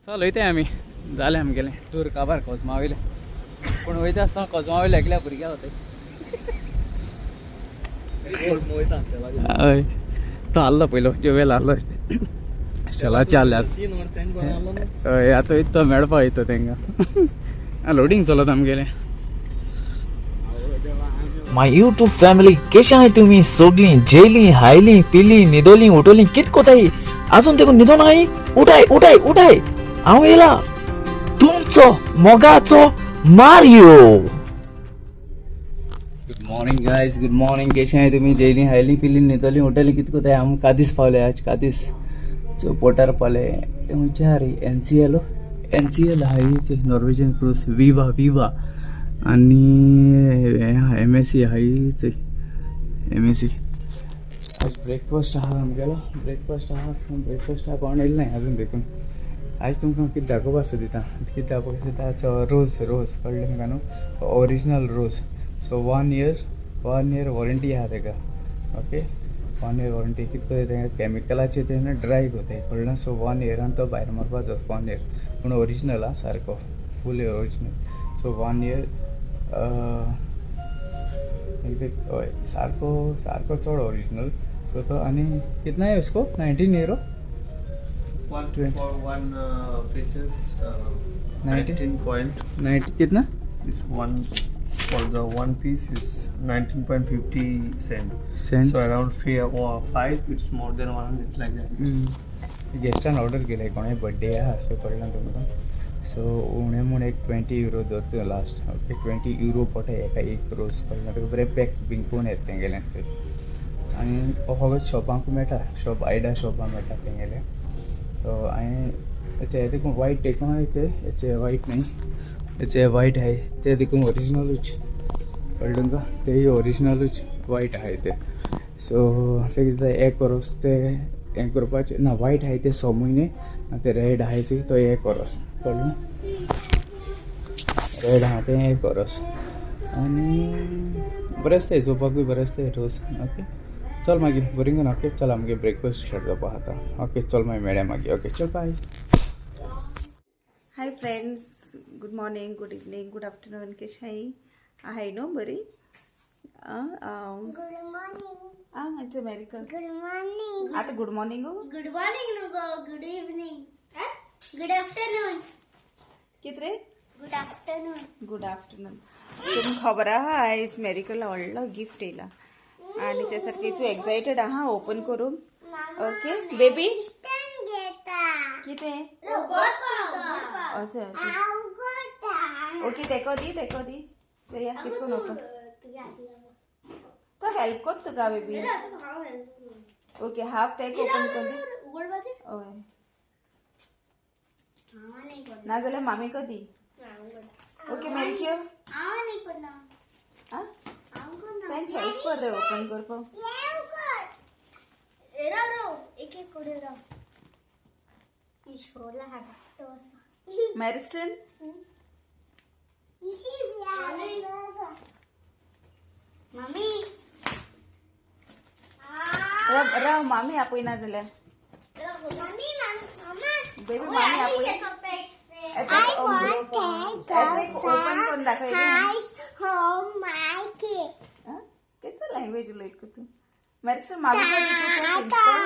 चल वयताय आमी, जालें आमगेलें टूर काबार कोजमा वयलें. पूण वयता आसतना कोजमा वयल्या एकल्या भुरग्या वताय. हय, तो आहलो पयलो ज्योवेल आहलो स्टेलाचे आहले. हय, आतां वयता तो मेळपा वयता तेंकां. लोडींग चलत आमगेलें. My YouTube family, केशे आहाय तुमी सोगलीं? जेली, हायली, पिली, न्हिदोली, उठोली, कित कोताय? आजून तेकून न्हिदोन आहाय? उठाय उठाय उठाय, हांव येयला तुमचो मोगाचो Mario. Good morning guys, good morning. केशे आहाय तुमी? जेयली, हायली, पिली, न्हिदोली, उठली, कित कोताय? आमी कादीस पावले आज. कादीस सो पोर्टार पावले. खंयच्या रे? एनसीएल, एनसीएल आहाय, नॉर्वेजन क्रूज, विवा, विवा आनी हें आहा एमएससी आहाय, एमएससी. आज ब्रेकफास्ट आहा आमगेलो, ब्रेकफास्ट आहा, ब्रेकफास्ट आहा. कोण येयलें नाय अजून देखून. आयज तुमकां कितें दाखोवपा सोदिता, कितें दाखोवपा सोदिता? रोज, रोज कळ्ळें तुमकां न्हू? Original rose. So 1 year, 1 year warranty आहा तेका. Okay, 1 year warranty. कितें कोताय तें कॅमिकलाचें तें ड्राय कोताय, कळ्ळें? सो 1 इयरान तो भायर मारपाचो, 1 इयर. पूण ओरिजिनल आं, सारको फूल ओरिजिनल. सो 1 इयर हय, सारको सारको चड ओरिजिनल. सो तो आनी कितना है उसको? 19 euro. One 20. For one pieces 90? 19 point. 90 कितना? This one for the one piece is 19.50 cent. Cent. So around three or five, it's more than 100, like that. गेस्टान order केलाय, कोणाय बड्डे आहा. सो कळ्ळें तुमकां? सो उणें म्हूण एक 20 युरो धरता लास्ट. ओके, 20 युरो पडटा एका एक रोज, कळ्ळें तुका? बरें पॅक बीन करून येता तेंगेलें. आनी हो शॉपांक मेळटा, शॉप आयडा शॉपां मेळटा तेंगेलें. सो हांवें हेचे देखून वायट देखून आहाय ते, हेचे वायट न्ही, हेचे वायट आहाय ते देखून ओरिजिनलूच, कळ्ळें तुमकां? तेय ओरिजिनलूच वायट आहाय ते. सो ते कितें एक वरोस ते हें करपाचें ना. वायट आहाय ते 6 म्हयने आनी ते रेड आहाय चोय तो एक वरोस, कळ्ळें? रेड आहा तें एक वरोस. आनी बरें आसता, चोवपाकूय बरें आसता रोज. ओके, चल मागीर बरीं करून. ओके, चल आमगे ब्रेकफास्ट स्टार्ट जावपा आतां. ओके, चल मागीर मेळया मागीर. ओके, चल, बाय. Hi friends, good morning, good evening, good afternoon. कशें आहाय न्हू बरी? Good morning. Ah, it's American. Good morning. आतां good morning. Good morning, Nugo. Good evening. Good afternoon. कित रे? Good afternoon. Good afternoon. तुमकां खबर आहा, आयज मेरिकला व्हडलो गिफ्ट येयला आनी त्या सारकें तूं एक्सायटेड आहा ओपन करूंक? Okay baby. घेता. कितें? रोबोट. अशें अशें. ओके, तेको दी, तेको दी. चोया कितें करून ओपन. तो हेल्प कोत तुका बेबी. ओके, हाफ तेक ओपन कर दी. हय. नाजाल्यार मामी को दी. ओके मेलक्यो. आं, तांकां हेल्प कर रे ओपन करपाक. एक एक करून राव. शोला हाडटा. मॅरिस्टन. मम्मी. राव राव, मामी आपयना जाल्यार. मम्मी, मम्मा. बेबी, मामी आपय. ओपन करून दाखय. कसं लँग्वेज उलयत तूं मॅरिस्टन? मामी को दी तूं प्रिंसिपल.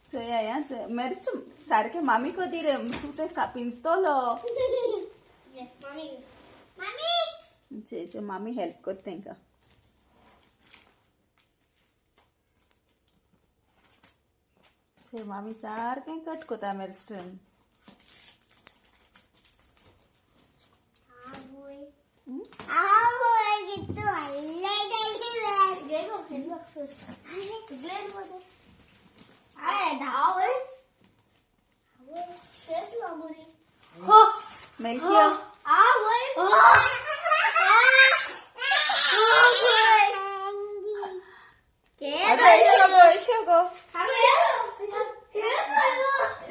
चोया या मॅरिस्टन, सारकें मामी को दी रे. तूं तें पिंजतलो. चोय चोय, मामी हेल्प कोत तेंकां. चोय, मामी सारकें कट कोता मॅरिस्टन. मेलकियो. आतां एशो गो, एशो गो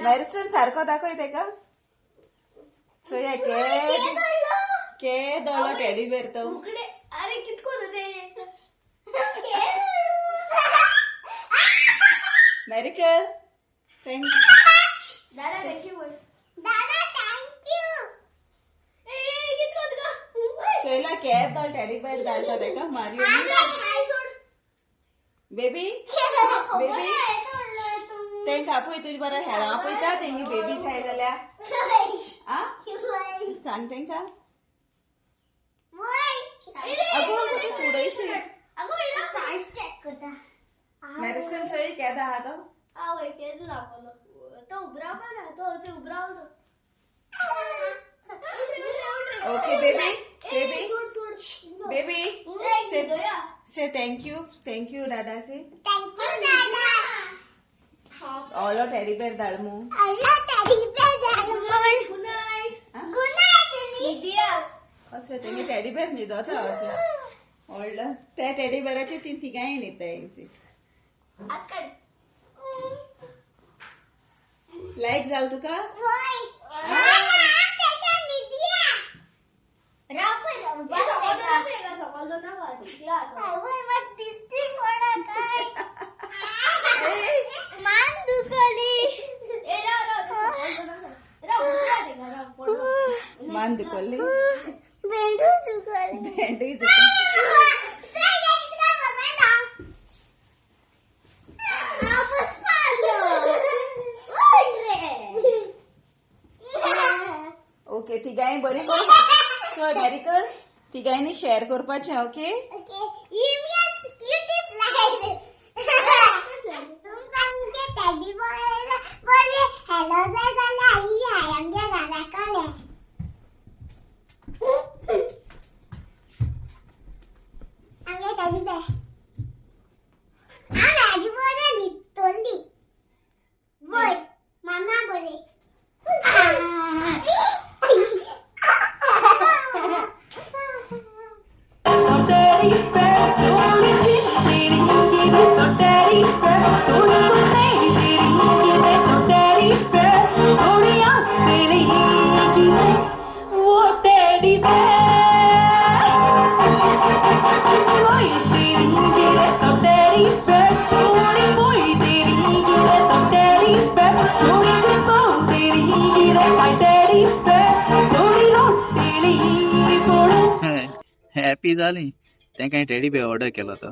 मॅरिस्टन, सारको दाखय तेका. चोया के के दोळो टेडी बेर तो. उकडे अरे कितको ते. मेरिकल thank. दादा thank you बोल. दादा thank you. ए कितको तुका. चोयला के दोळ टेडी बेर धाडटा तेका मारियो. सोड. बेबी बेबी तेंका आपय तुजी बरें हेळां आपयता तेंगे बेबी जाय जाल्यार आ सांग तेंका. अगो अगो ती उडयशी. सायज चेक करता. मॅरिसन चोय केदा आहा तो. आवय केदो दाखवलो तो उबरावपा ना तो ते उबरावलो. ओके बेबी बेबी सोड सोड. Baby say say thank you thank you Dada say. Thank you Dada. Alloy teddy bear धाड मू. अल्ला टेडी बेर धाड. Good night. Good night निदिया. अशें तेंगे टेडी बेर न्हिदोता अशें व्हडलो त्या टेडी बेराचे ती तिगांय न्हिदता हेंची. आत काड. लायक जाल तुका. वय मान दुखोली. भेंडू दुखली. भेंडूय दुखोली. ओके तिगांय बरी करून चोय मॅरिकल तिगांयनी शेअर करपाचें ओके. हॅलो जाय जाल्यार आई हाय आमच्या घरा कडेन. आमगे टेडी बेर हांव म्हाजी बरें न्हिदतली. वय मामा बरें. हॅपी जाली तेंका. टेडी बेर ऑर्डर केलो तो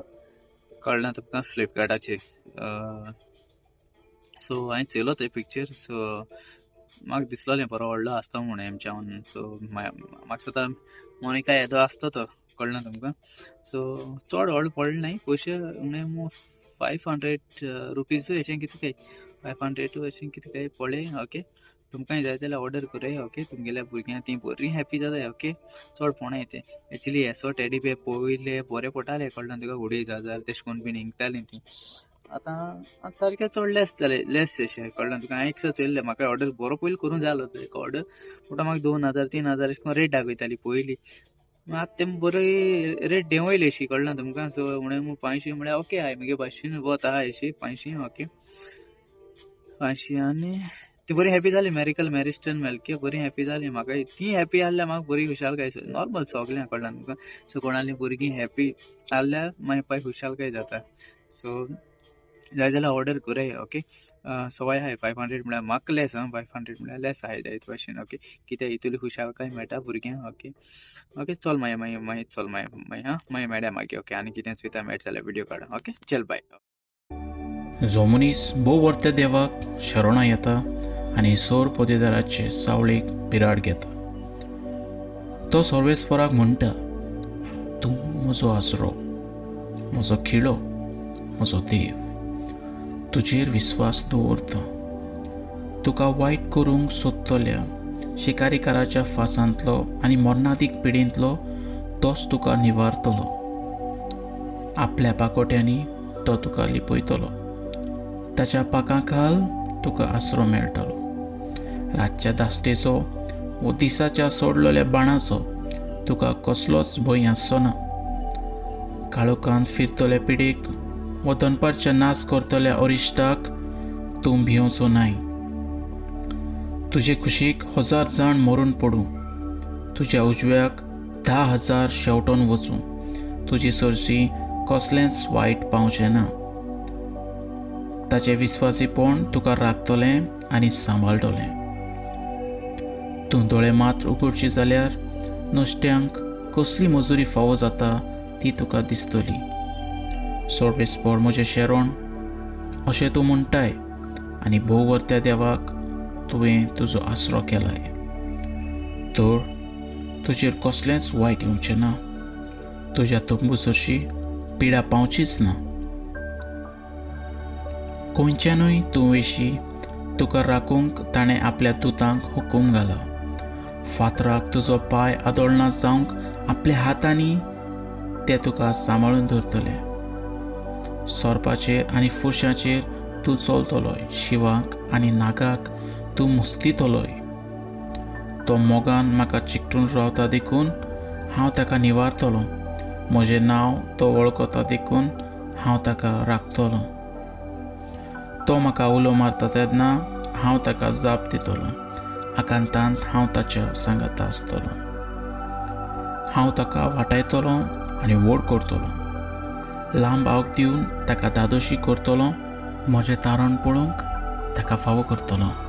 कळना तुमकां फ्लिपकार्टाचेर. सो हांवें चोयलो ते पिक्चर. सो म्हाका दिसलोलें बरो व्हडलो आसतो म्हणून हेमच्यान. सो म्हाका दिसता मोनिका येदो आसतो तो कळना तुमकां. सो चड व्हडलो पडलो न्हय पयशे म्हणे 500 रुपीजूय अशें कितें काय 500 अशें कितें काय पडले. ओके तुमकांय जाय जाल्यार ऑर्डर कराय. ओके तुमगेल्या भुरग्यांक ती बरी हॅपी जाताय. ओके चड पोणाय तें एक्चुली येसो टेडी बेर पयले बरें पडटाले कळना तुका उडय जाल्यार तेश कोन्न बीन हिंगतालीं ती. आतां आतां सारकें चड लेस जालें लेस अशें कळना तुका. हांवें एक चोयल्लें म्हाका ऑर्डर बरो पयलीं करूंक जाय आसलो तो एक ऑर्डर पूण म्हाका 2000 3000 अशें करून रेट दाखयताली पयलीं. आतां तें बरी रेट देंवयली अशी कळना तुमकां. सो म्हणे 500 म्हळ्यार ओके आहाय मुगे भाशेन वत आहा अशी 500 ओके 500. आनी ती बरी हॅपी जाली मॅरिकल मॅरिस्टन मेलके बरी हॅपी जाली. म्हाका ती हॅपी आहल्यार म्हाका बरी खुशालकाय नॉर्मल सगळें कळना तुमकां. सो कोणाली भुरगीं हॅपी आहल्यार मागीर पाय खुशालकाय जाता. सो जाय जाल्यार ऑर्डर कराय. ओके सवाय आहाय 500 म्हळ्यार म्हाका लेस आं 500 म्हळ्यार लेस आहाय जायत भाशेन. ओके कित्याक हितून खुशालकाय मेळटा भुरग्यांक. ओके ओके चल मागीर मागीर मागीर चल मागीर मागीर आं मागीर मेळया मागीर. ओके आनी कितें चोयता मेळटा जाल्यार व्हिडियो काडून. ओके चल बाय. जो मनीस भोव वर्त्या देवाक शरणां येता आनी सोर पोतेदाराचे सावळेक बिराड घेता तो सर्वेस्वराक म्हणटा, तूं म्हजो आसरो, म्हजो खिळो, म्हजो देव, तुजेर विस्वास दवरता. तुका वायट करूंक सोदतल्या शिकारीकाराच्या फासांतलो आनी मरणादीक पिडींतलो तोच तुका निवारतलो. आपल्या पाकोट्यांनी तो तुका लिपयतलो, ताच्या पाकां खाल तुका आसरो मेळटलो. रातच्या दास्टेचो वो दिसाच्या सोडलेल्या बाणाचो तुका कसलोच भंय आसचो ना. काळोखांत फिरतल्या पिडेक वो दनपारच्या नाश करतल्या अरिश्टाक तूं भियोचो नाय. तुजे कुशीक 1000 जाण मरून पडूं, तुज्या उजव्याक 10,000 शेवटोन वचूं, तुजी सरशी कसलेंच वायट पावचें ना. ताचें विस्वासीपण तुका राखतलें आनी सांबाळटलें. तूं दोळे मात्र उगडशी जाल्यार नुस्त्यांक कसली मजुरी फावो जाता ती तुका दिसतली. सोर्बेस्पोर म्हजें शेरोण अशें तूं म्हणटाय आनी भोववर्त्या देवाक तुवें तुजो आसरो केलाय, तर तुजेर कसलेंच वायट येवचें ना, तुज्या तंबू सरशी पिडा पावचीच ना. खंयच्यानूय तूं वेशी तुका राखूंक ताणें आपल्या दुतांक हुकूम घाला. फातराक तुजो पांय आदोळना जावंक आपल्या हातांनी ते तुका सांबाळून धरतले. सोरपाचेर आनी फुरशाचेर तूं चलतलोय, शिवाक आनी नागाक तूं मुस्तितलोय. तो मोगान म्हाका चिकटून रावता देखून हांव ताका निवारतलो, म्हजें नांव तो वळखता देखून हांव ताका राखतलो. तो म्हाका उलो मारता तेन्ना हांव ताका जाप दितलो, आकांतांत हांव ताच्या सांगाता आसतलो. हांव ताका वाटायतलो आनी व्हड करतलो, लांब आवक दिवन ताका धादोशी करतलो, म्हजें तारण पळोवंक ताका फावो करतलो.